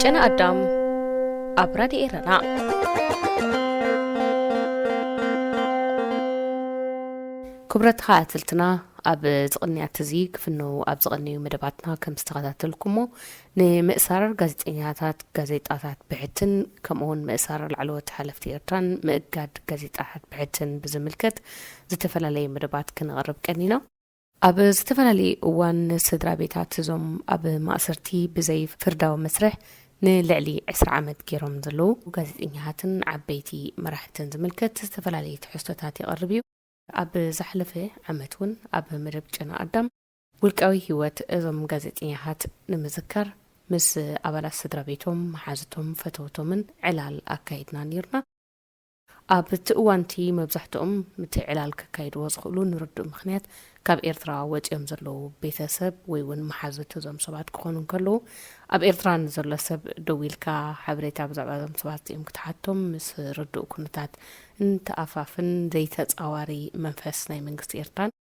ጨና ኣዳም ኣብ ራድዮ ኤረና። ክቡራት ተኸታተልትና፣ ኣብ ዝቕንያት እዚ ክፍነው ኣብ ዝቐነዩ መደባትና ከም ዝተኸታተልኩሞ፣ ንምእሳር ጋዜጠኛታት፣ ጋዜጣታት ብሕትን ከምኡውን ምእሳር ላዕለዎት ሓለፍቲ ኤርትራን ምእጋድ ጋዜጣታት ብሕትን ብዝምልከት ዝተፈላለየ መደባት ክነቕርብ ቀኒና። ኣብ ዝተፈላለየ እዋን ስድራ ቤታት እዞም ኣብ ማእሰርቲ ብዘይ ፍርዳዊ መስርሕ ንልዕሊ ዕስራ ዓመት ገይሮም ዘለዉ ጋዜጠኛታትን ዓበይቲ መራሕትን ዝምልከት ዝተፈላለየ ትሕዝቶታት ይቐርብ እዩ። ኣብ ዝሓለፈ ዓመት እውን ኣብ መደብ ጨና ኣዳም ውልቃዊ ህይወት እዞም ጋዜጠኛታት ንምዝካር ምስ ኣባላት ስድራ ቤቶም፣ መሓዝቶም፣ ፈተውቶምን ዕላል ኣካይድና ነይርና። ኣብቲ እዋንቲ መብዛሕትኦም እቲ ዕላል ከካይድዎ ዝኽእሉ ንርዱእ ምኽንያት ካብ ኤርትራ ወጺኦም ዘለዉ ቤተሰብ ወይ እውን መሓዙት እዞም ሰባት ክኾኑ እንከለዉ፣ ኣብ ኤርትራ ንዘሎ ሰብ ደዊልካ ሓበሬታ ብዛዕባ እዞም ሰባት እዚኦም ክትሓቶም ምስ ርዱእ ኩነታት እንተኣፋፍን ዘይተጻዋሪ መንፈስ ናይ መንግስቲ ኤርትራን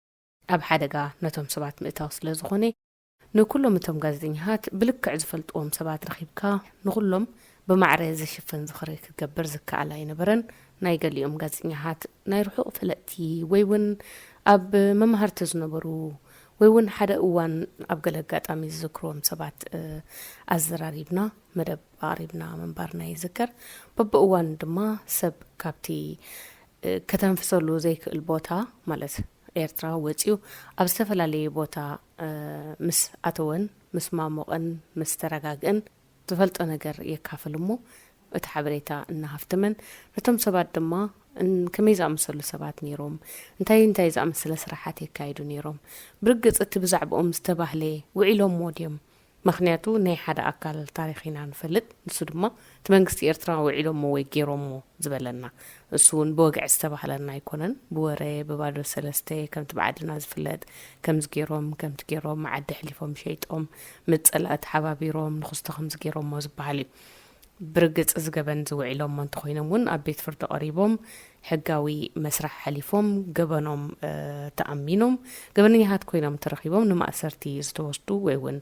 ኣብ ሓደጋ ነቶም ሰባት ምእታው ስለ ዝኾነ፣ ንኩሎም እቶም ጋዜጠኛታት ብልክዕ ዝፈልጥዎም ሰባት ረኺብካ ንኹሎም ብማዕረ ዝሽፍን ዝኽሪ ክትገብር ዝከኣል ኣይነበረን። ናይ ገሊኦም ጋዜጠኛታት ናይ ርሑቕ ፈለጥቲ ወይ እውን ኣብ መማህርቲ ዝነበሩ ወይ እውን ሓደ እዋን ኣብ ገለ ኣጋጣሚ ዝዝክርዎም ሰባት፣ እ፣ ኣዘራሪብና፣ መደብ ኣቕሪብና ምንባርና ይዝከር። በብእዋኑ ድማ ሰብ ካብቲ፣ እ፣ ከተንፍሰሉ ዘይክእል ቦታ፣ ማለት ኤርትራ ወጺኡ ኣብ ዝተፈላለየ ቦታ፣ እ፣ ምስ ኣተወን ምስ ማሞቐን ምስ ተረጋግእን ዝፈልጦ ነገር የካፍል እሞ፣ እቲ ሓበሬታ እናሃፍተመን፣ ነቶም ሰባት ድማ እን-፣ ከመይ ዝኣመሰሉ ሰባት ነይሮም፣ እንታይ እንታይ ዝኣመሰለ ስራሓት የካይዱ ነይሮም፣ ብርግጽ እቲ ብዛዕባኦም ዝተባህለ ውዒሎሞ ድዮም? ምኽንያቱ ናይ ሓደ ኣካል ታሪኽ ኢና ንፈልጥ፣ ንሱ ድማ እቲ መንግስቲ ኤርትራ ውዒሎሞ ወይ ገይሮሞ ዝበለና። እሱ እውን ብወግዒ ዝተባህለና ኣይኮነን፣ ብወረ፣ ብባዶ ሰለስተ፣ ከምቲ ብዓድና ዝፍለጥ፣ ከምዚ ገይሮም፣ ከምቲ ገይሮም፣ ዓዲ ኣሕሊፎም ሸይጦም፣ ምስ ጸላእቲ ሓባቢሮም፣ ንኽስቶ ከምዚ ገይሮሞ ዝበሃል እዩ። ብርግጽ እዚ ገበን እዚ ውዒሎሞ እንተኾይኖም እውን ኣብ ቤት ፍርዲ ቀሪቦም ሕጋዊ መስርሕ ሓሊፎም ገበኖም፣ እ፣ ተኣሚኖም ገበነኛታት ኮይኖም ተረኺቦም ንማእሰርቲ ዝተወስዱ ወይ እውን፣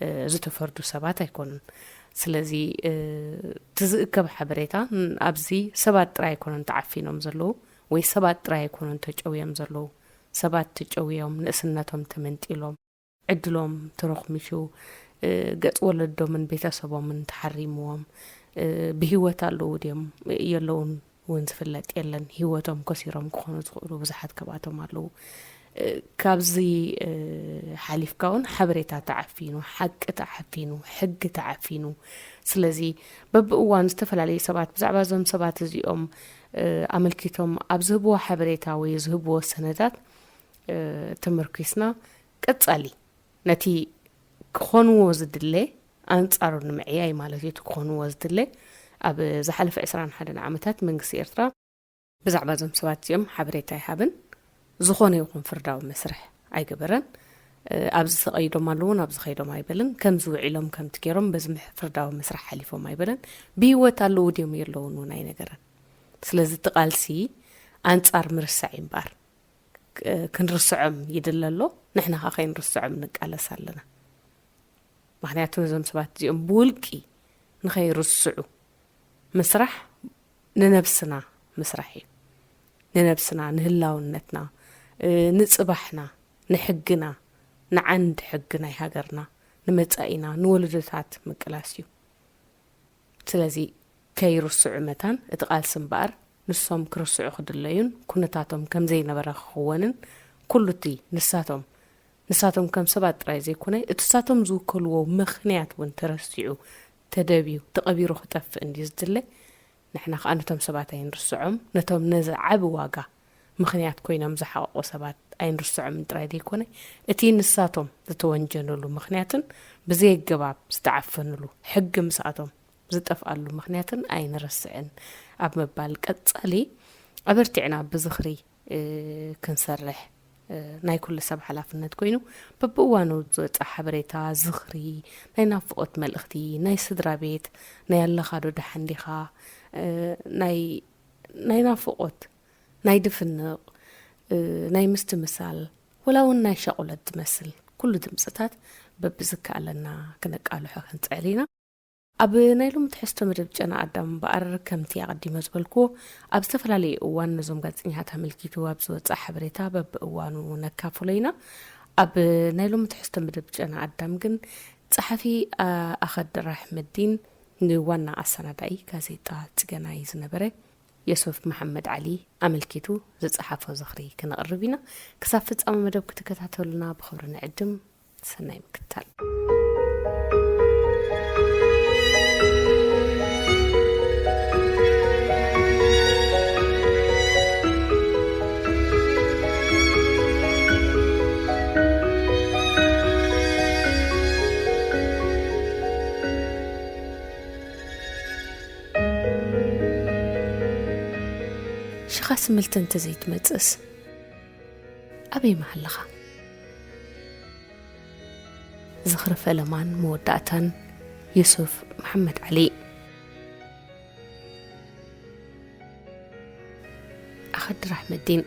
እ፣ ዝተፈርዱ ሰባት ኣይኮኑን። ስለዚ፣ እ፣ እቲ ዝእከብ ሓበሬታ ን-፣ ኣብዚ ሰባት ጥራይ ኣይኮኑን ተዓፊኖም ዘለዉ ወይ ሰባት ጥራይ ኣይኮኑን ተጨውዮም ዘለዉ። ሰባት ተጨውዮም፣ ንእስነቶም ተመንጢሎም፣ ዕድሎም ተሮኽሚሹ፣ እ፣ ገጽ ወለዶምን ቤተሰቦምን ተሓሪምዎም፣ እ፣ ብህይወት ኣለዉ ድዮም የለዉን እውን ዝፍለጥ የለን። ህይወቶም ከሲሮም ክኾኑ ዝኽእሉ ብዙሓት ካብኣቶም ኣለዉ። እ፣ ካብዚ፣ እ፣ ሓሊፍካ እውን ሓበሬታ ተዓፊኑ፣ ሓቂ ተዓፊኑ፣ ሕጊ ተዓፊኑ። ስለዚ በብእዋኑ ዝተፈላለዩ ሰባት ብዛዕባ እዞም ሰባት እዚኦም፣ እ፣ ኣመልኪቶም ኣብ ዝህብዎ ሓበሬታ ወይ ዝህብዎ ሰነዳት፣ እ፣ ተመርኪስና ቀጻሊ ነቲ ክኾንዎ ዝድለ ኣንጻሩ ንምዕያይ ማለት እዩ። እቲ ክኾንዎ ዝድለ ኣብ ዝሓለፈ ዕስራን ሓደን ዓመታት መንግስቲ ኤርትራ ብዛዕባ እዞም ሰባት እዚኦም ሓበሬታ ኣይሃብን፣ ዝኾነ ይኹን ፍርዳዊ መስርሕ ኣይገበረን። እ፣ ኣብዚ ተቐይዶም ኣለዉ፣ ናብዚ ከይዶም ኣይበልን፣ ከምዚ ውዒሎም፣ ከምቲ ገይሮም፣ በዚ ምሕ-፣ ፍርዳዊ መስርሕ ሓሊፎም ኣይበልን። ብህይወት ኣለዉ ድዮም የለዉን እውን ኣይነገረን። ስለዚ እቲ ቃልሲ ኣንጻር ምርሳዕ እዩ እምበኣር፣ ክ-፣ ክንርስዖም ይድለ ኣሎ፣ ንሕና ኸ ከይንርስዖም ንቃለስ ኣለና። ምኽንያቱ ነዞም ሰባት እዚኦም ብውልቂ ንኸይርስዑ ምስራሕ ንነብስና ምስራሕ እዩ። ንነብስና፣ ንህላውነትና፣ እ፣ ንጽባሕና፣ ንሕግና፣ ንዓንዲ ሕጊ ናይ ሃገርና፣ ንመጻኢና፣ ንወለዶታት ምቅላስ እዩ። ስለዚ ከይርስዑ መታን እቲ ቃልሲ እምበኣር፣ ንሶም ክርስዑ ክድለዩን ኩነታቶም ከም ዘይነበረ ክኽወንን፣ ኩሉ እቲ ንሳቶም፣ ንሳቶም ከም ሰባት ጥራይ ዘይኮነ፣ እቲ ንሳቶም ዝውከልዎ ምኽንያት እውን ተረሲዑ፣ ተደብዩ፣ ተቐቢሩ ክጠፍእ እንድዩ ዝድለ። ንሕና ከኣ ነቶም ሰባት ኣይንርስዖም፣ ነቶም ነዚ ዓቢ ዋጋ ምኽንያት ኮይኖም ዝሓቐቑ ሰባት ኣይንርስዖምን ጥራይ ዘይኮነ፣ እቲ ንሳቶም ዝተወንጀነሉ ምኽንያትን ብዘየገባብ ዝተዓፈንሉ ሕጊ ምስኣቶም ዝጠፍኣሉ ምኽንያትን ኣይንረስዕን ኣብ ምባል ቀጻሊ ኣበርቲዕና ብዝኽሪ፣ እ፣ ክንሰርሕ፣ እ፣ ናይ ኩሉ ሰብ ሓላፍነት ኮይኑ፣ በብእዋኑ ዝወጽእ ሓበሬታ፣ ዝኽሪ፣ ናይ ናፍቖት መልእኽቲ፣ ናይ ስድራ ቤት፣ ናይ ኣለኻ ዶ ደሓን ዲኻ፣ እ፣ ናይ፣ ናይ ናፍቖት፣ ናይ ድፍንቕ፣ እ፣ ናይ ምስትምሳል፣ ወላ እውን ናይ ሻቑለት ዝመስል ኩሉ ድምጽታት በብዝከኣለና ክነቃልሖ ክንጽዕር ኢና። ኣብ ናይ ሎሚ ትሕዝቶ መደብ ጨና ኣዳም እምበኣር፣ ከምቲ ኣቐዲመ ዝበልኩዎ፣ ኣብ ዝተፈላለየ እዋን ነዞም ጋዜጠኛታት ኣመልኪቱ ኣብ ዝወፅእ ሓበሬታ በብእዋኑ ነካፍሎ ኢና። ኣብ ናይ ሎሚ ትሕዝቶ መደብ ጨና ኣዳም ግን፣ ጸሓፊ፣ ኣ-፣ ኣኸድር ኣሕመዲን ንዋና ኣሰናዳኢ ጋዜጣ ጽገናይ ዝነበረ የሱፍ መሓመድ ዓሊ ኣመልኪቱ ዝጸሓፎ ዝኽሪ ክነቕርብ ኢና። ክሳብ ፍጻመ መደብ ክትከታተሉና ብኽብሪ ንዕድም። ሰናይ ምክትታል። ሽኻ ስምልቲ እንተዘይትመጽእስ፣ ኣበይ ምሃለኻ? ዝኽሪ ፈለማን መወዳእታን ዩሱፍ መሓመድ ዓሊ። ኣኸድር ኣሕመዲን።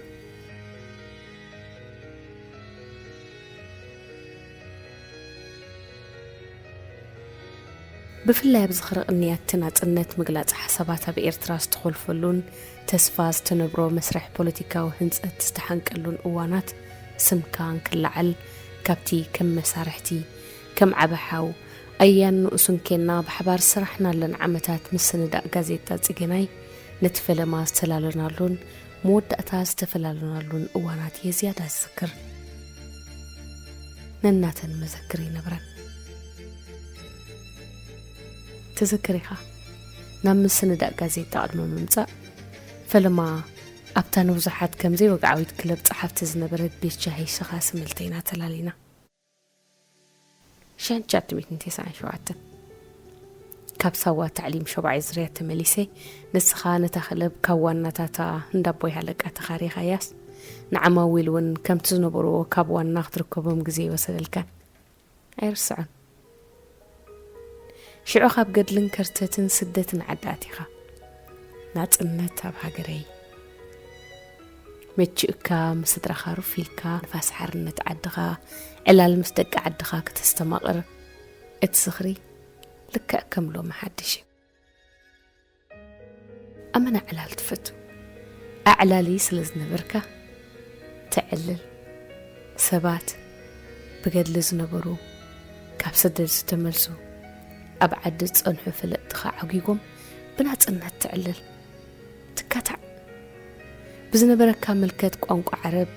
ብፍላይ ኣብ ዝኽሪ ቅንያት ናጽነት ምግላጽ ሓሳባት ኣብ ኤርትራ ዝተኾልፈሉን ተስፋ ዝተነብሮ መስርሕ ፖለቲካዊ ህንጸት ዝተሓንቀሉን እዋናት፣ ስምካ እንክለዓል፣ ካብቲ ከም መሳርሕቲ፣ ከም ዓቢ ሓው፣ ኣያን ንኡስን ኬንና ብሓባር ዝሰራሕናለን ዓመታት ምስንዳእ ጋዜጣ ጽገናይ፣ ነቲ ፈለማ ዝተላለናሉን መወዳእታ ዝተፈላለናሉን እዋናት እየ ዝያዳ ዝዝክር። ነናተን መዘክር ይነብረን። ትዝክር ኢኻ፣ ናብ ምስንዳእ ጋዜጣ ቅድሚ ምምጻእ፣ ፈለማ ኣብታ ንብዙሓት ከም ዘይወግዓዊት ክለብ ጸሓፍቲ ዝነበረት ቤት ሻሂ ሽኻ ስምልተይና ተላሊና። ሽሕን ትሽዓተ ሚእትን ተስዓን ሸውዓተን፣ ካብ ሳዋ ታዕሊም ሸውዓይ ዙርያ ተመሊሰ፣ ንስኻ ነታ ክለብ ካብ ዋናታታ እንዳቦይ ሃለቃ ተኻሪኻያስ፣ ንዓማዊል እውን ከምቲ ዝነበርዎ ካብ ዋና ክትርከቦም ግዜ ይወሰደልካን። ኣይርስዖን። ሽዑ ካብ ገድልን ከርተትን ስደትን ዓዲ ኣቲኻ፣ ናጽነት ኣብ ሃገረይ፣ መቺኡካ ምስ ስድራኻ ሩፍ ኢልካ ንፋስ ሓርነት ዓድኻ፣ ዕላል ምስ ደቂ ዓድኻ ከተስተማቕር፣ እቲ ዝኽሪ ልክዕ ከም ሎሚ ሓድሽ እዩ። ኣመና ዕላል ትፈቱ። ኣዕላሊ ስለ ዝነበርካ፣ ተዕልል። ሰባት፣ ብገድሊ ዝነበሩ፣ ካብ ስደት ዝተመልሱ፣ ኣብ ዓዲ ዝጸንሑ ፈለጥትኻ ዓጒጎም ብናጽነት ትዕልል። ትካታዕ። ብዝነበረካ ምልከት ቋንቋ ዓረብ፣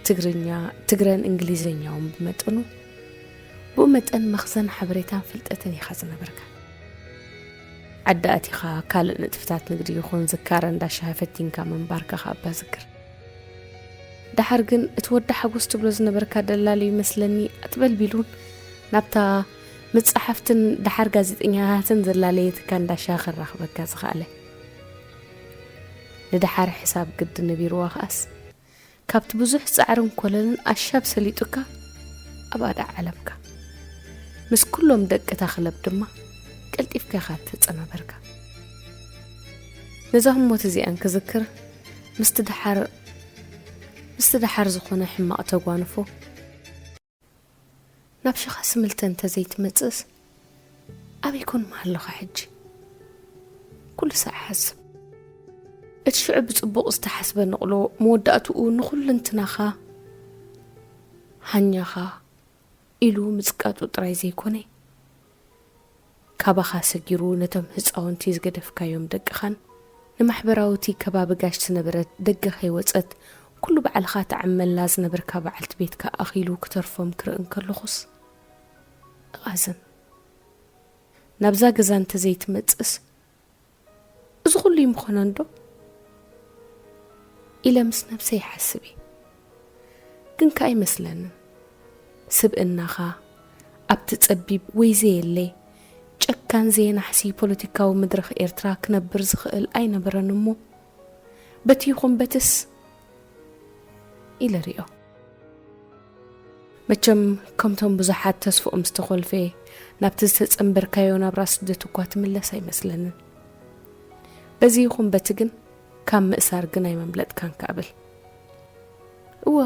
ትግርኛ፣ ትግረን እንግሊዝኛውን ብመጠኑ፣ ብኡ መጠን መኽዘን ሓበሬታን ፍልጠትን ኢኻ ዝነበርካ። ዓዲ ኣቲኻ ካልእ ንጥፍታት ንግዲ ይኹን ዝካረ እንዳ ሻሂ ፈቲንካ ምንባርካ ከኣ እባ ዝክር። ደሓር ግን እቲ ወዲ ሓጎስ ትብሎ ዝነበርካ ደላሊ ይመስለኒ ኣጥበልቢሉን ናብታ መጻሕፍትን ደሓር ጋዜጠኛታትን ዘላለየትካ እንዳ ሻሂ ከራኽበካ ዝኸኣለ። ንደሓር ሕሳብ ግዲ ነቢርዋ ከኣስ፣ ካብቲ ብዙሕ ጻዕርን ኮለልን ኣሻብ ሰሊጡካ ኣብ ኣዳ ዓለምካ። ምስ ኩሎም ደቂ እታ ክለብ ድማ ቀልጢፍካ ኢኻ እተጸናበርካ። ነዛ ህሞት እዚኣን ክዝክር፣ ምስቲ ደሓር፣ ምስቲ ደሓር ዝኾነ ሕማቕ ተጓንፎ፣ ናብ ሽኻ ስምልተ እንተ ዘይትመጽእስ፣ ኣበይ ኮን ምሃለኻ ሕጂ? ኩሉ ሳዕ እሓስብ። እቲ ሽዑ ብጽቡቕ ዝተሓስበ ንቕሎ፣ መወዳእትኡ ንኹልንትናኻ፣ ሃኛኻ ኢሉ ምጽቃጡ ጥራይ ዘይኮነ፣ ካባኻ ሰጊሩ ነቶም ህጻውንቲ ዝገደፍካዮም ደቅኻን፣ ንማሕበራዊ እቲ ከባቢ ጋሽ ዝነበረት ደገ ከይወጸት፣ ኩሉ ባዕልኻ ትዓመላ ዝነበርካ በዓልቲ ቤትካ ኣኺሉ ክተርፎም ክርኢ እንከለኹስ፣ እቓዝን። ናብዛ ገዛ እንተ ዘይትመጽእስ፣ እዚ ኩሉ ይምኾነን ዶ? ኢለ ምስ ነብሰይ ይሓስብ እየ። ግን ከኣ ኣይመስለንን። ስብእናኻ ኣብቲ ጸቢብ ወይ ዘየለ፣ ጨካን ዘየናሕሲ ፖለቲካዊ መድረኽ ኤርትራ ክነብር ዝኽእል ኣይነበረን እሞ፣ በቲ ይኹን በትስ ኢለ ርእዮ። መቸም ከምቶም ብዙሓት ተስፍኦም ዝተኾልፈ፣ ናብቲ ዝተጸንበርካዮ ናብራ ስደት እኳ ትምለስ ኣይመስለንን። በዚ ይኹን በቲ ግን፣ ካብ ምእሳር ግን ኣይመምለጥካን ክኣብል። እወ፣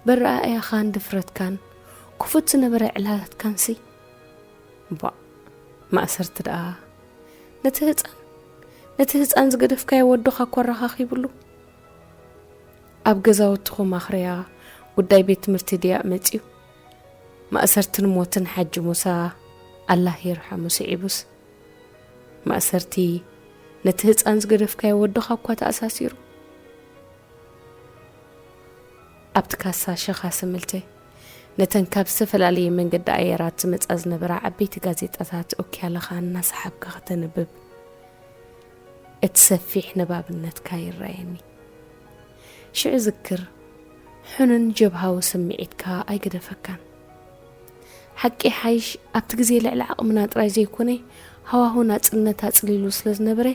በረኣእያኻን ድፍረትካን፣ ክፉት ዝነበረ ዕላላትካንሲ፣ እቧእ፣ ማእሰርቲ ደኣ ነቲ ህፃን ነቲ ህፃን ዝገደፍካዮ ወዶኻ እኮ ኣረኻኺብሉ። ኣብ ገዛውትኹም ኣኽርያ ጉዳይ ቤት ትምህርቲ ድያ መፅዩ? ማእሰርትን ሞትን ሓጂ ሙሳ ኣላህ ይርሓሙ ስዒቡስ፣ ማእሰርቲ ነቲ ህፃን ዝገደፍካዮ ወዶኻ እኳ ተኣሳሲሩ። ኣብቲ ካሳ ሸኻ ስምልተ ነተን ካብ ዝተፈላለየ መንገዲ ኣየራት ዝመጻ ዝነበራ ዓበይቲ ጋዜጣታት ኦክያለኻ እናሰሓብካ ከተንብብ፣ እቲ ሰፊሕ ነባብነትካ ይረኣየኒ። ሽዑ ዝክር፣ ሕኑን ጀብሃዊ ስምዒትካ ኣይገደፈካን። ሓቂ ሓይሽ፣ ኣብቲ ግዜ ልዕሊ ዓቕምና ጥራይ ዘይኮነ፣ ሃዋሁ ናጽነት ኣጽሊሉ ስለ ዝነበረ፣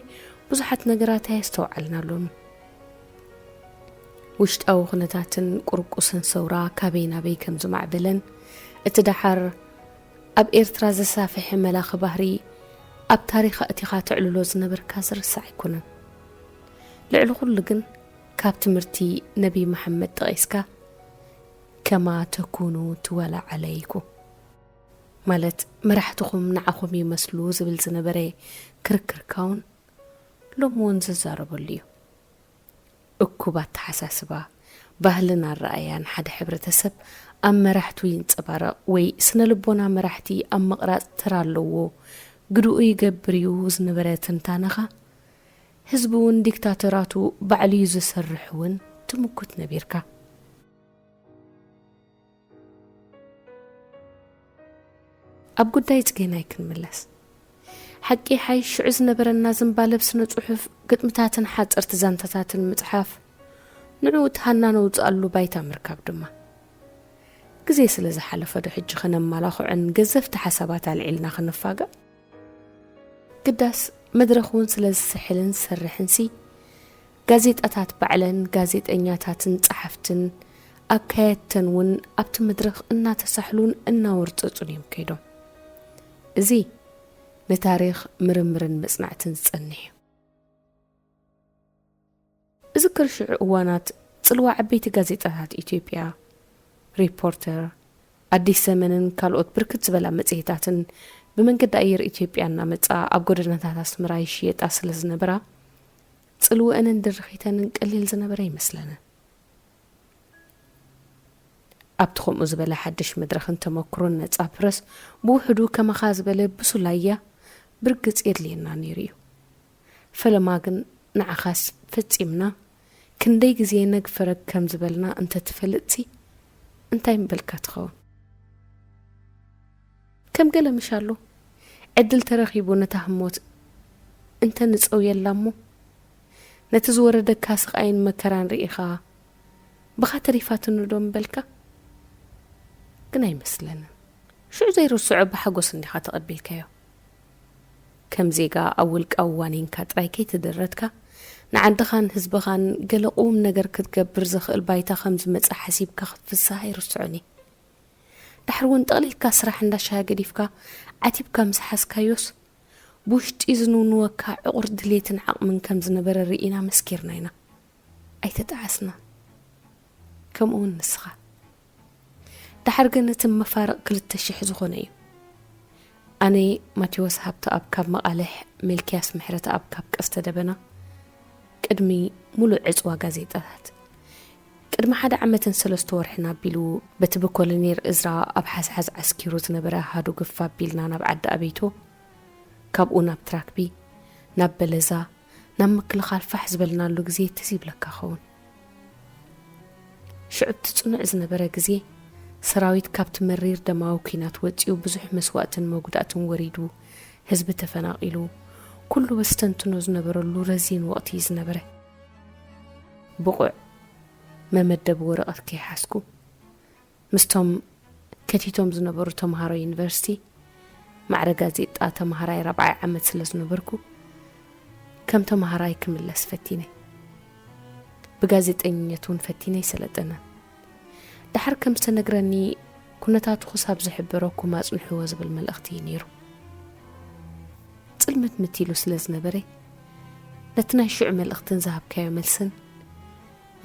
ብዙሓት ነገራት ኣየስተውዓልናሉን። ውሽጣዊ ኩነታትን ቁርቁስን ሰውራ ካበይ ናበይ ከም ዝማዕበለን፣ እቲ ደሓር ኣብ ኤርትራ ዘሳፍሐ መላኺ ባህሪ ኣብ ታሪኻ እቲኻ ተዕልሎ ዝነበርካ ዝርሳዕ ኣይኮነን። ልዕሊ ኩሉ ግን፣ ካብ ትምህርቲ ነቢ መሓመድ ጠቒስካ፣ "ከማ ተኩኑ ትወላ ዓለይኩ" ማለት፣ መራሕትኹም ንዓኹም ይመስሉ ዝብል ዝነበረ ክርክርካ እውን ሎሚ እውን ዝዛረበሉ እዩ። እኩብ ኣተሓሳስባ፣ ባህልን ኣረኣእያን ሓደ ሕብረተሰብ ኣብ መራሕቱ ይንጸባረቕ ወይ ስነ ልቦና መራሕቲ ኣብ ምቕራጽ ተራ ኣለዎ፣ ግድኡ ይገብር እዩ ዝነበረ ትንታነኻ፣ ህዝቢ እውን ዲክታተራቱ ባዕሉ እዩ ዝሰርሕ እውን ትምኩት ነቢርካ። ኣብ ጉዳይ ጽጌናይ ክንምለስ። ሓቂ ሓይሽ ሽዑ ዝነበረና ዝንባለብ ስነ ጽሑፍ፣ ግጥምታትን ሓጸርቲ ዛንታታትን ምጽሓፍ፣ ንዕኡ እቲ ሃና ነውጽኣሉ ባይታ ምርካብ ድማ። ግዜ ስለ ዝሓለፈ ዶ ሕጂ ከነማላኽዖን ገዘፍቲ ሓሳባት ኣልዒልና ክንፋጋእ? ግዳስ መድረኽ እውን ስለ ዝስሕልን ዝሰርሕንሲ፣ ጋዜጣታት ባዕለን፣ ጋዜጠኛታትን ጸሓፍትን ኣካየድተን እውን ኣብቲ መድረኽ እናተሳሕሉን እናወርጸጹን እዮም ከይዶም። እዚ ንታሪኽ ምርምርን መጽናዕትን ዝጸንሕ እዩ። እዝክር ሽዑ እዋናት ጽልዋ ዓበይቲ ጋዜጣታት ኢትዮጵያ፣ ሪፖርተር፣ ኣዲስ ዘመንን ካልኦት ብርክት ዝበላ መጽሔታትን ብመንገዲ ኣየር ኢትዮጵያ እናመጻ ኣብ ጎደናታት ኣስመራ ይሽየጣ ስለ ዝነበራ፣ ጽልወአንን ድርኺተንን ቀሊል ዝነበረ ኣይመስለንን። ኣብቲ ከምኡ ዝበለ ሓድሽ መድረኽን ተመክሮን ነጻ ፕረስ ብውሕዱ ከማኻ ዝበለ ብሱል ኣያ ብርግጽ የድልየና ነይሩ እዩ። ፈለማ ግን ንዓኻስ ፈጺምና ክንደይ ግዜ ነግፈረግ ከም ዝበልና እንተ ትፈልጥሲ እንታይ ምበልካ ትኸውን? ከም ገለ ምሻሉ ዕድል ተረኺቡ ነታ ህሞት እንተ ንጸውየላ እሞ፣ ነቲ ዝወረደካ ስቓይን መከራን ርኢኻ፣ ብኻ ተሪፋትኒ ዶ ምበልካ? ግን ኣይመስለንን። ሽዑ ዘይርስዖ ብሓጎስ እንዲኻ ተቐቢልካዮ። ከም ዜጋ ኣብ ውልቃዊ ዋኒንካ ጥራይ ከይተደረትካ፣ ንዓድኻን ህዝብኻን ገለ ቁም ነገር ክትገብር ዘኽእል ባይታ ከም ዝመጽእ ሓሲብካ ክትፍሳህ ኣይርስዖን እየ። ዳሕር እውን ጠቕሊልካ ስራሕ እንዳ ሻሂ ገዲፍካ ዓቲብካ ምስ ሓዝካዮስ፣ ብውሽጢ ዝንውንወካ ዕቑር ድሌትን ዓቕምን ከም ዝነበረ ርኢና መስኪርና ኢና። ኣይተጠዓስና። ከምኡ እውን ንስኻ። ደሓር ግን እቲ መፋርቕ ክልተ ሽሕ ዝኾነ እዩ። ኣነ ማቴዎስ ሃብተኣብ ካብ መቓልሕ፣ ሚልክያስ ምሕረተኣብ ካብ ቀስተ ደበና፣ ቅድሚ ሙሉእ ዕጽዋ ጋዜጣታት። ቅድሚ ሓደ ዓመትን ሰለስተ ወርሕን ኣቢሉ በቲ ብኮሎኔል እዝራ ኣብ ሓዝሓዝ ዓስኪሩ ዝነበረ ኣሃዱ ግፍ ኣቢልና ናብ ዓዲ ኣበይቶ፣ ካብኡ ናብ ትራክቢ፣ ናብ በለዛ፣ ናብ ምክልኻል ፋሕ ዝበልናሉ ግዜ ትዝ ይብለካ ኸውን። ሽዑ እቲ ጽኑዕ ዝነበረ ግዜ፣ ሰራዊት ካብቲ መሪር ደማዊ ኲናት ወጺኡ ብዙሕ መስዋእትን መጉዳእትን ወሪዱ፣ ህዝቢ ተፈናቒሉ፣ ኩሉ በስተንትኖ ዝነበረሉ ረዚን ወቕቲ እዩ ዝነበረ። ብቑዕ መመደቢ ወረቐት ከይሓዝኩ፣ ምስቶም ከቲቶም ዝነበሩ ተምሃሮ ዩኒቨርሲቲ፣ ማዕረ ጋዜጣ ተምሃራይ ራብዓይ ዓመት ስለ ዝነበርኩ፣ ከም ተምሃራይ ክምለስ ፈቲነ። ብጋዜጠኝነት እውን ፈቲነ ኣይሰለጠነን። ደሓር ከም ዝተነግረኒ፣ ኩነታቱ ክሳብ ዝሕበረኩም ኣጽንሕዎ ዝብል መልእኽቲ እዩ ነይሩ። ጽልምት ምት ኢሉ ስለ ዝነበረ፣ ነቲ ናይ ሽዑ መልእኽትን ዝሃብካዮ መልስን፣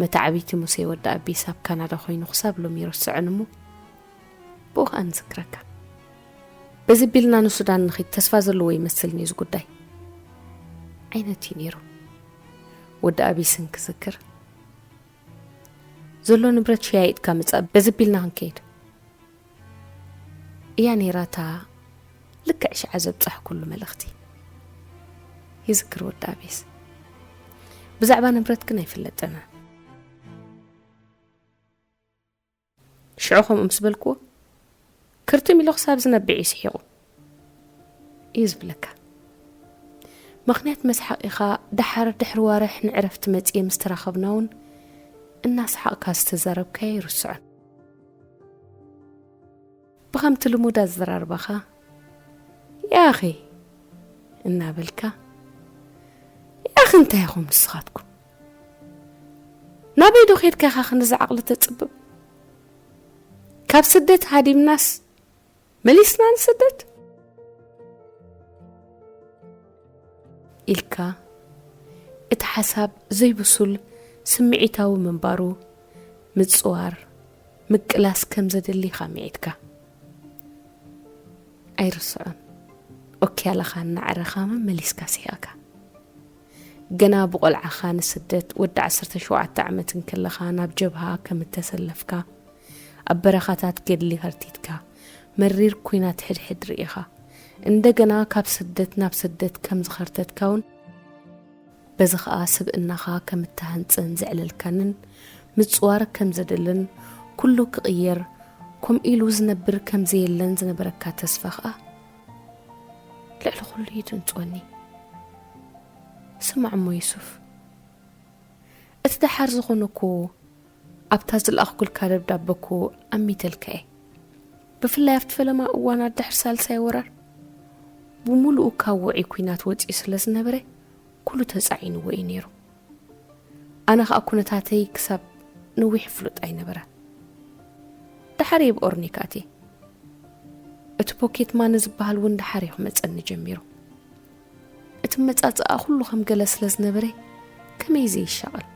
መተዓብይቲ ሙሴ ወዲ ኣቢስ ኣብ ካናዳ ኮይኑ ክሳብ ሎሚ ይርስዐን እሞ፣ ብኡ ኸኣ ንዝክረካ። በዚ ቢልና ንሱዳን ንኺድ ተስፋ ዘለዎ ይመስልኒ እዚ ጉዳይ። ዓይነት እዩ ነይሩ። ወዲ ኣቢስን ክዝክር፣ ዘሎ ንብረት ሸያይጥካ ምጻእ፣ በዚ ቢልና ክንከይድ እያ ነይራታ። ልክዕ ሽዓ ዘብጻሕኩሉ መልእኽቲ ይዝክር ወዲ ኣቤስ። ብዛዕባ ንብረት ግን ኣይፍለጠና። ሽዑ ከምኡ ምስ በልክዎ፣ ክርትም ኢሉ ክሳብ ዝነብዕ እዩ ስሒቑ እዩ ዝብለካ። ምኽንያት መስሓቒኻ፣ ደሓር ድሕሪ ዋርሕ ንዕረፍቲ መጺኤ ምስ ተራኸብና እውን እናሰሓቕካ ዝተዛረብካዮ ኣይርስዖን። ብኸምቲ ልሙድ ኣዘራርባኻ፣ "ያኺ" እናበልካ፣ "ያኺ እንታይ ኢኹም ንስኻትኩም? ናበይ ዶ ኬድካ ኢኻ ክንድዚ ዓቕሊ ተጽብብ? ካብ ስደት ሃዲምናስ መሊስና ንስደት?" ኢልካ፣ እቲ ሓሳብ ዘይብሱል ስምዒታዊ ምንባሩ ምጽዋር፣ ምቅላስ ከም ዘድሊ ኢኻ ምዒድካ። ኣይርስዖን። ኦክያላኻ እናዕረኻ መመሊስካ ስሒቕካ። ገና ብቖልዓኻ ንስደት ወዲ ዓሰርተ ሸውዓተ ዓመት እንከለኻ ናብ ጀብሃ ከም እተሰለፍካ፣ ኣብ በረኻታት ገድሊ ኸርቲትካ፣ መሪር ኲናት ሕድሕድ ርኢኻ፣ እንደገና ካብ ስደት ናብ ስደት ከም ዝኸርተትካ እውን፣ በዚ ኸኣ ስብእናኻ ከም እተሃንጸን ዘዕለልካንን ምጽዋር ከም ዘድልን፣ ኩሉ ክቕየር፣ ከምኡ ኢሉ ዝነብር ከም ዘየለን ዝነበረካ ተስፋ ኸኣ ልዕሊ ኩሉ እዩ ትንጽወኒ። ስማዕ እሞ ዩሱፍ፣ እቲ ደሓር ዝኾነ እኮ ኣብታ ዝለኣኽኩልካ ደብዳበ እኮ ኣሚተልካ እየ። ብፍላይ ኣብቲ ፈለማ እዋን ድሕሪ ሳልሳይ ወራር ብምሉኡ ካብ ውዑይ ኲናት ወጺኡ ስለ ዝነበረ፣ ኩሉ ተጻዒንዎ እዩ ነይሩ። ኣነ ኸኣ ኩነታተይ ክሳብ ነዊሕ ፍሉጥ ኣይነበረን። ደሓር እየ ብኦርኒካ ኣትየ። እቲ ፖኬት ማኒ ዝበሃል እውን ደሓር እዩ ክመጸኒ ጀሚሩ። እቲ መጻጽኣ ኩሉ ከም ገለ ስለ ዝነበረ ከመይ ዘይሻቐል።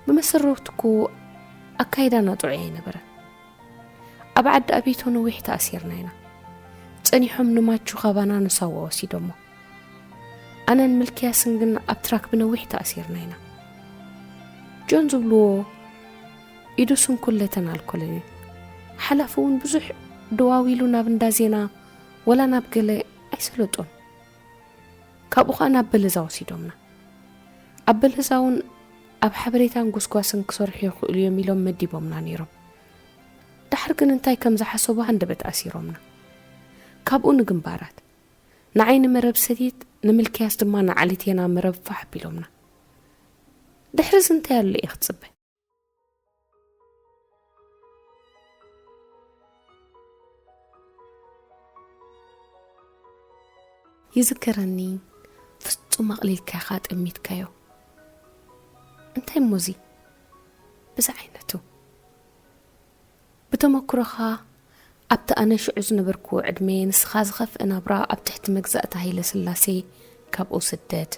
ብመሰረቱ እኮ ኣካይዳና ጥዑይ ኣይነበረን። ኣብ ዓዲ ኣቤቶ ነዊሕ ተኣሲርና ኢና። ጸኒሖም ንማቹ ካባና ንሳዋ ወሲዶሞ። ኣነን ምልክያስን ግን ኣብ ትራክ ብነዊሕ ተኣሲርና ኢና። ጆን ዝብልዎ ኢዱ ስንኩለተን ኣልኮልን እዩ። ሓላፊ እውን ብዙሕ ደዋዊሉ ናብ እንዳ ዜና ወላ ናብ ገለ ኣይሰለጦን። ካብኡ ኸኣ ናብ በለዛ ወሲዶምና። ኣብ በለዛ እውን ኣብ ሓበሬታን ጎስጓስን ክሰርሑ ይኽእሉ እዮም ኢሎም መዲቦምና ነይሮም። ደሓር ግን እንታይ ከም ዝሓሰቡ ሃንደበት ኣሲሮምና። ካብኡ ንግንባራት፣ ንዓይ ንመረብ ሰቲት፣ ንምልክያስ ድማ ንዓሊቴና መረብ ፋሕ ኣቢሎምና። ድሕሪዚ እንታይ ኣሎ እየ ክጽበ? ይዝከረኒ፣ ፍጹም ኣቕሊልካ ኢኻ ጠሚትካዮ። እንታይ እሞ እዚ? ብዚ ዓይነቱ። ብተመክሮኻ፣ ኣብቲ ኣነ ሽዑ ዝነበርክዎ ዕድመ፣ ንስኻ ዝኸፍአ ናብራ ኣብ ትሕቲ መግዛእቲ ሃይለ ስላሴ፣ ካብኡ ስደት፣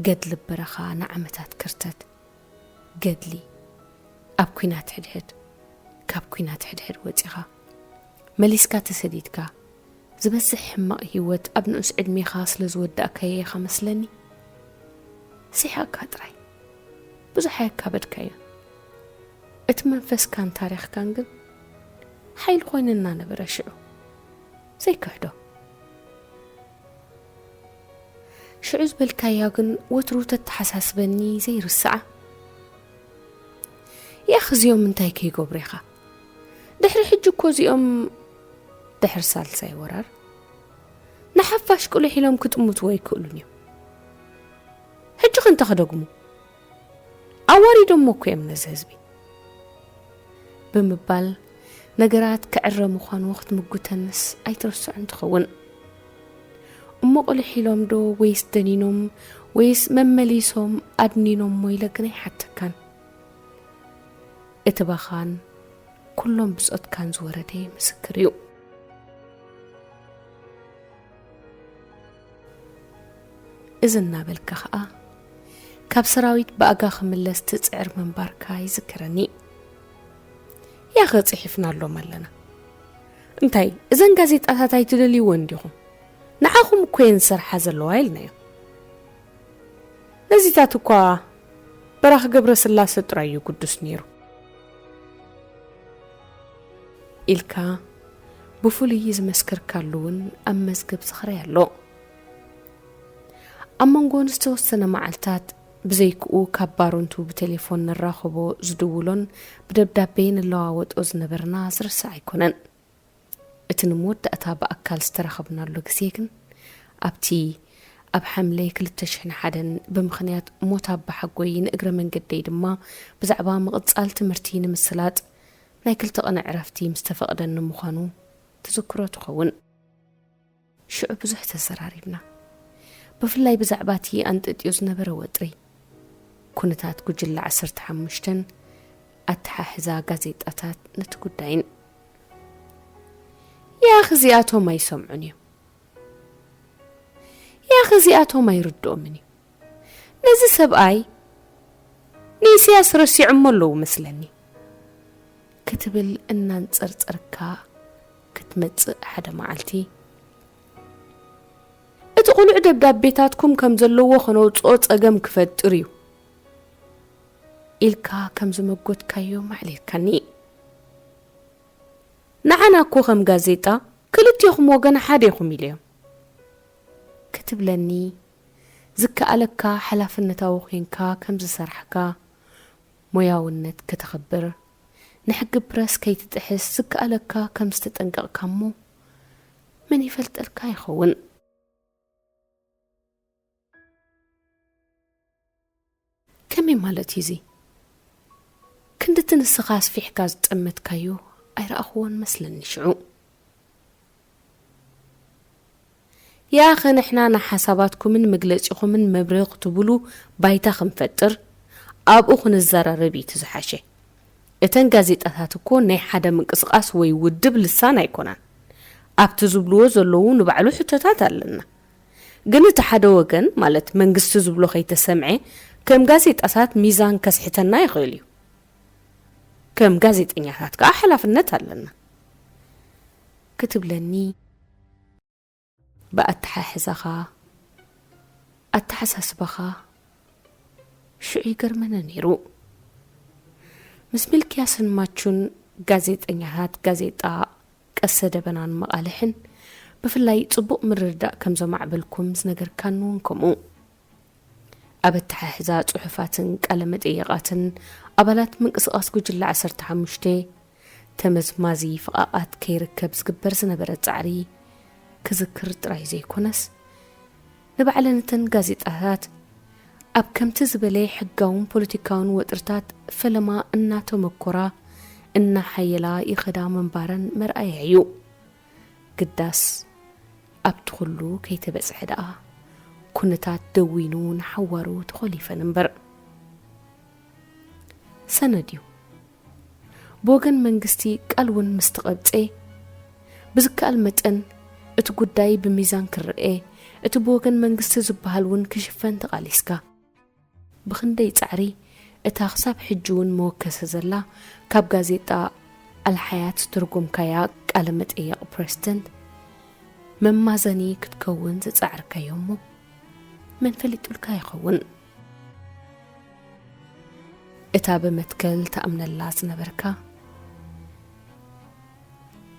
ገድሊ በረኻ ንዓመታት ክርተት፣ ገድሊ ኣብ ኲናት ሕድሕድ፣ ካብ ኲናት ሕድሕድ ወጺኻ፣ መሊስካ ተሰዲድካ፣ ዝበዝሕ ሕማቕ ህይወት ኣብ ንኡስ ዕድሜኻ ስለ ዝወዳእካዮ ኢኻ መስለኒ። ስሒቕካ ጥራይ። ብዙሕ ኣየካበድካዮን። እቲ መንፈስካን ታሪኽካን ግን ሓይሊ ኮይኑና ነበረ ሽዑ። ዘይክሕዶ። ሽዑ ዝበልካያ ግን ወትሩ ተተሓሳስበኒ ዘይርስዓ። ያኽ እዚኦም እንታይ ከይገብሩ ኢኻ? ድሕሪ ሕጂ እኮ እዚኦም ድሕሪ ሳልሳይ ወራር ንሓፋሽ ቁልሕ ኢሎም ክጥምትዎ ኣይክእሉን እዮም። ሕጂ ከ እንታይ ክደግሙ? ኣዋሪዶሞ እኮ እዮም ነዚ ህዝቢ። ብምባል ነገራት ክዕረ ምዃኑ ክትምጉተንስ ኣይትርስዖን ትኸውን። እሞ ቁልሕ ኢሎም ዶ ወይስ ደኒኖም ወይስ መመሊሶም ኣድኒኖሞ ኢለ ግን ኣይሓተካን። እቲ ባኻን ኩሎም ብጾትካን ዝወረደ ምስክር እዩ። እዚ እናበልካ ኸኣ ካብ ሰራዊት ብኣጋ ክምለስ ትጽዕር ምንባርካ ይዝከረኒ። ያኸ ጽሒፍናሎም ኣለና። እንታይ እዘን ጋዜጣታት ኣይትደልይወን ዲኹም? ንዓኹም እኮ እየን ዝሰርሓ ዘለዋ ኢልናዮ። ነዚታት እኳ በራኺ ገብረስላሰ ጥራይ እዩ ግዱስ ነይሩ። ኢልካ ብፍሉይ ዝመስከርካሉ እውን ኣብ መዝገብ ዝኽረይ ኣሎ። ኣብ መንጎ ንዝተወሰነ መዓልታት ብዘይክኡ ካብ ባሮንቱ ብቴሌፎን ንራኸቦ ዝድውሎን ብደብዳቤ ንለዋወጦ ዝነበርና ዝርሳዕ ኣይኮነን። እቲ ንመወዳእታ ብኣካል ዝተራኸብናሉ ግዜ ግን ኣብቲ ኣብ ሓምለ ክልተ ሽሕን ሓደን ብምኽንያት ሞት ኣባሓጎይ ንእግረ መንገደይ ድማ ብዛዕባ ምቕጻል ትምህርቲ ንምስላጥ ናይ ክልተ ቕነ ዕረፍቲ ምስ ተፈቕደኒ ምዃኑ ትዝክሮ ትኸውን። ሽዑ ብዙሕ ተዘራሪብና። ብፍላይ ብዛዕባ እቲ ኣንጠጥዮ ዝነበረ ወጥሪ፣ ኩነታት ጉጅለ ዓሰርተ ሓሙሽተን ኣተሓሕዛ ጋዜጣታት ነቲ ጉዳይን። ያኽ እዚኣቶም ኣይሰምዑን እዮም። ያኽ እዚኣቶም ኣይርድኦምን እዩ። ነዚ ሰብኣይ ንኢሳያስ ረሲዖሞ ኣለዉ መስለኒ። ክትብል እናንጸርጸርካ ክትመጽእ ሓደ መዓልቲ፣ እቲ ቁኑዕ ደብዳቤታትኩም ከም ዘለዎ ከነውጽኦ ጸገም ክፈጥር እዩ ኢልካ ከም ዝመጎትካዮ ማዕሌልካኒ። ንዓና እኮ ከም ጋዜጣ ክልቴኹም ወገን ሓደ ኢኹም ኢለዮም ክትብለኒ ዝከኣለካ ሓላፍነታዊ ኮንካ ከም ዝሰራሕካ ሞያውነት ከተኽብር ንሕጊ ፕረስ ከይትጥሕስ ዝከኣለካ ከም ዝተጠንቀቕካ እሞ መን ይፈልጠልካ ይኸውን። ከመይ ማለት እዩ እዚ? ክንድቲ ንስኻ ኣስፊሕካ ዝጠመትካዮ ኣይረኣኽዎን መስለኒ ሽዑ። ያኸ ንሕና ንሓሳባትኩምን መግለጺኹምን መብርሂ ክትብሉ ባይታ ክንፈጥር ኣብኡ ክንዘራረብ እዩ እቲ ዝሓሸ። እተን ጋዜጣታት እኮ ናይ ሓደ ምንቅስቓስ ወይ ውድብ ልሳን ኣይኮናን። ኣብቲ ዝብልዎ ዘለዉ ንባዕሉ ሕቶታት ኣለና። ግን እቲ ሓደ ወገን ማለት መንግስቲ ዝብሎ ከይተሰምዐ ከም ጋዜጣታት ሚዛን ከስሕተና ይኽእል እዩ። ከም ጋዜጠኛታት ከዓ ሓላፍነት ኣለና ክትብለኒ ብኣተሓሕዛኻ ኣተሓሳስባኻ ሽዑ ይገርመኒ ነይሩ። ምስ ሚልክያስን ማቹን ጋዜጠኛታት ጋዜጣ ቀስተ ደበናን መቓልሕን ብፍላይ ጽቡቕ ምርድዳእ ከም ዘማዕበልኩም ዝነገርካኒ እውን ከምኡ። ኣብ ኣተሓሕዛ ጽሑፋትን ቃለ መጠይቓትን ኣባላት ምንቅስቓስ ጉጅለ ዓሰርተ ሓሙሽተ ተመዝማዚ ፍቓቓት ከይርከብ ዝግበር ዝነበረ ጻዕሪ ክዝክር ጥራይ ዘይኮነስ ንባዕለን እተን ጋዜጣታት ኣብ ከምቲ ዝበለ ሕጋውን ፖለቲካውን ወጥርታት ፈለማ እናተመኮራ እናሓየላ ይኸዳ ምንባረን መርኣያ እዩ። ግዳስ ኣብቲ ኩሉ ከይተበጽሐ ደኣ ኩነታት ደዊኑ ንሓዋሩ ተኾሊፈን እምበር። ሰነድ እዩ። ብወገን መንግስቲ ቃል እውን ምስ ተቐብጸ ብዝከኣል መጠን እቲ ጉዳይ ብሚዛን ክረኤ እቲ ብወገን መንግስቲ ዝበሃል እውን ክሽፈን ተቓሊስካ። ብኽንደይ ጻዕሪ እታ ክሳብ ሕጂ እውን መወከሲ ዘላ ካብ ጋዜጣ ኣልሓያት ዝተርጎምካያ ቃለ መጠየቕ ፕረሲደንት መማዘኒ ክትከውን ዝጻዕርካዮ እሞ መን ፈሊጡልካ ይኸውን? እታ ብመትከል ትኣምነላ ዝነበርካ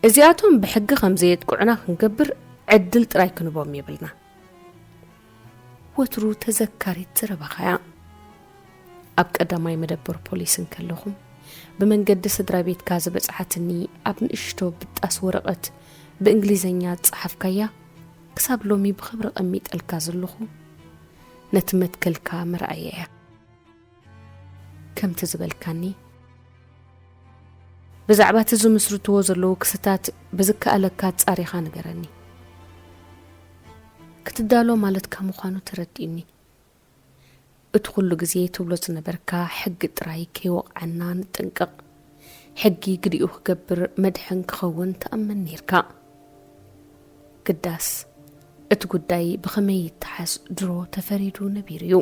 እዚኣቶም ብሕጊ ከም ዘየጥቅዑና ክንገብር ዕድል ጥራይ ክንቦም የብልና። ወትሩ ተዘካሪት ዘረባኻያ። ኣብ ቀዳማይ መደበር ፖሊስ እንከለኹም ብመንገዲ ስድራ ቤትካ ዝበጽሓትኒ ኣብ ንእሽቶ ብጣስ ወረቐት ብእንግሊዘኛ ዝጸሓፍካያ ክሳብ ሎሚ ብኽብሪ ቀሚጠልካ ዘለኹ ነቲ መትከልካ መርኣያ እያ። ከምቲ ዝበልካኒ ብዛዕባ እቲ ዝምስርትዎ ዘለዉ ክስታት ብዝከኣለካ ኣጻሪኻ ንገረኒ። ክትዳሎ ማለትካ ምዃኑ ተረዲእኒ። እቲ ኩሉ ግዜ ትብሎ ዝነበርካ ሕጊ ጥራይ ከይወቕዓና ንጥንቀቕ። ሕጊ ግዲኡ ክገብር መድሕን ክኸውን ትኣምን ኔርካ። ግዳስ እቲ ጉዳይ ብኸመይ ይተሓዝ ድሮ ተፈሪዱ ነቢሩ እዩ።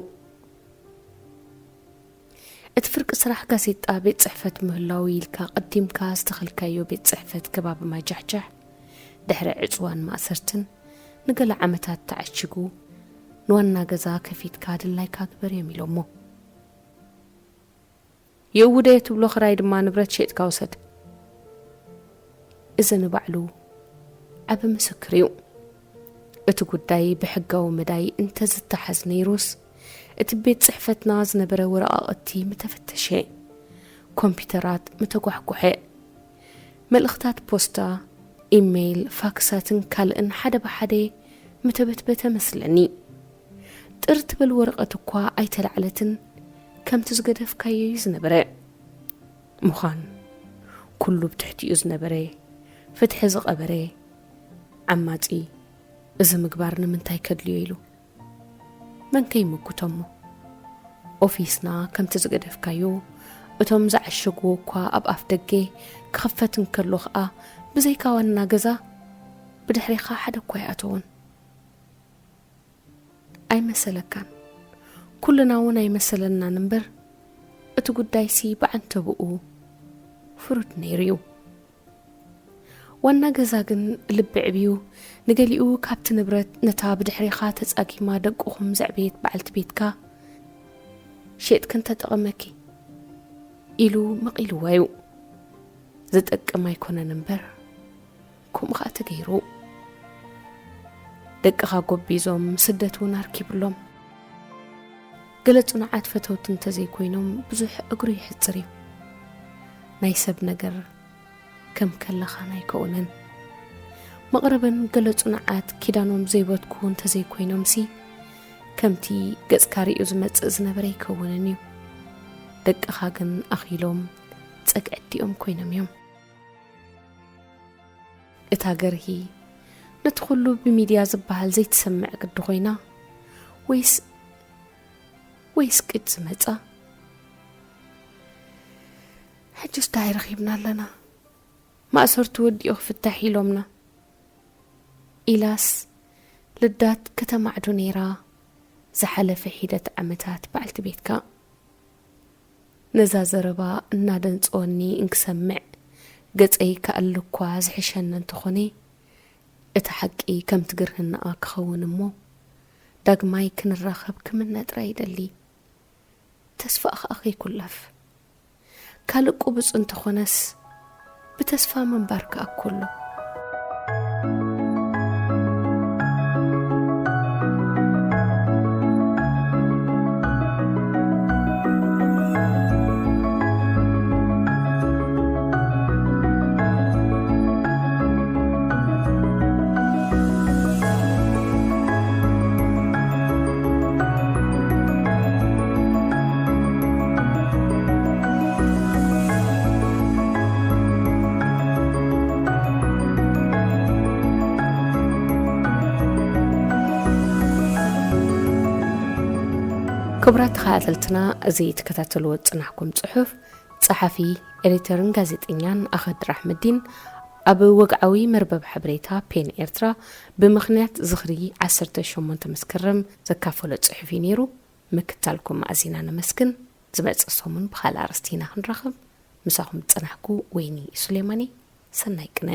እቲ ፍርቂ ስራሕ ጋዜጣ ቤት ጽሕፈት ምህላው ኢልካ ቀዲምካ ዝተኸልካዮ ቤት ጽሕፈት ከባቢ ማጃሕጃሕ ድሕሪ ዕጽዋን ማእሰርትን ንገለ ዓመታት ተዓሺጉ ንዋና ገዛ ከፊትካ ድላይካ ግበር እዮም ኢሎሞ። የእውደ ትብሎ ክራይ ድማ ንብረት ሸጥካ ውሰድ። እዚ ንባዕሉ ዓቢ ምስክር እዩ። እቲ ጉዳይ ብሕጋዊ መዳይ እንተዝተሓዝ ነይሩስ፣ እቲ ቤት ጽሕፈትና ዝነበረ ወረቓቕቲ ምተፈተሸ፣ ኮምፒውተራት ምተጓሕጉሐ፣ መልእኽታት ፖስታ፣ ኢሜይል፣ ፋክሳትን ካልእን ሓደ ብሓደ ምተበትበተ መስለኒ። ጥር ትብል ወረቐት እኳ ኣይተላዕለትን፣ ከምቲ ዝገደፍካዮ እዩ ዝነበረ። ምዃን፣ ኩሉ ብትሕቲኡ ዝነበረ፣ ፍትሒ ዝቐበረ ዓማጺ፣ እዚ ምግባር ንምንታይ ከድልዮ ኢሉ? መን ከይምጉቶሞ? ኦፊስና ከምቲ ዝገደፍካዮ፣ እቶም ዝዓሸግዎ እኳ ኣብ ኣፍ ደገ ክኽፈት እንከሎ ኸኣ፣ ብዘይካ ዋና ገዛ፣ ብድሕሬኻ ሓደ እኳ ኣይኣተውን። ኣይመሰለካን። ኩልና እውን ኣይመሰለናን እምበር፣ እቲ ጉዳይሲ ብዓንተብኡ ፍሩድ ነይሩ እዩ። ዋና ገዛ ግን ልቢ ዕብዩ፣ ንገሊኡ ካብቲ ንብረት ነታ ብድሕሬኻ ተጻጊማ ደቅኹም ዘዕበየት በዓልቲ ቤትካ፣ "ሸጥክን ተጠቐመኪ" ኢሉ መቒልዋ እዩ። ዝጠቅም ኣይኮነን እምበር፣ ከምኡ ኸኣ ተገይሩ። ደቅኻ ጎቢዞም ስደት እውን ኣርኪብሎም። ገለ ጽኑዓት ፈተውቲ እንተዘይኮይኖም ብዙሕ እግሩ ይሕጽር እዩ። ናይ ሰብ ነገር ከም ከለኻን ኣይከውንን። መቕረበን ገለ ጽኑዓት ኪዳኖም ዘይበትኩ እንተዘይኮይኖምሲ፣ ከምቲ ገጽካ ርእዩ ዝመጽእ ዝነበረ ኣይከውንን እዩ። ደቅኻ ግን ኣኺሎም ጸግዒ ኣዲኦም ኮይኖም እዮም። እታ ገርሂ ነቲ ኩሉ ብሚድያ ዝበሃል ዘይትሰምዕ ግዲ ኮይና፣ ወይስ፣ ወይስ ቅጭ መጻ? ሕጅስ ዳይ ረኺብና ኣለና? ማእሰርቱ ወዲኡ ክፍታሕ ኢሎምና። ኢላስ ልዳት ከተማዕዶ ነይራ ዝሓለፈ ሒደት ዓመታት በዓልቲ ቤትካ። ነዛ ዘረባ እናደንጸወኒ እንክሰምዕ፣ ገጸይ ክኣሊ እኳ ዝሕሸኒ እንተኾነ፣ እቲ ሓቂ ከምቲ ግርህናኣ ክኸውን እሞ፣ ዳግማይ ክንራኸብ ክምነ ጥራይ ይደሊ። ተስፋ ኸኣ ከይኩለፍ። ካልእ ቅቡጽ እንተኾነስ፣ ብተስፋ ምንባር ከኣ ኩሉ። ክቡራት ተኸታተልትና፣ እዚ ትከታተልዎ ዝጽናሕኩም ጽሑፍ፣ ጸሓፊ፣ ኤዲተርን ጋዜጠኛን ኣኸድር ኣሕመዲን ኣብ ወግዓዊ መርበብ ሓበሬታ ፔን ኤርትራ ብምኽንያት ዝኽሪ ዓሰርተ ሸሞንተ መስከረም ዘካፈሎ ጽሑፍ እዩ ነይሩ። ምክታልኩም ኣዚና ነመስግን። ዝመጽእ ሰሙን ብኻልእ ኣርእስቲ ኢና ክንራኸብ። ምሳኹም ዝጸናሕኩ ወይኒ ሱሌማን እየ። ሰናይ ቅነ።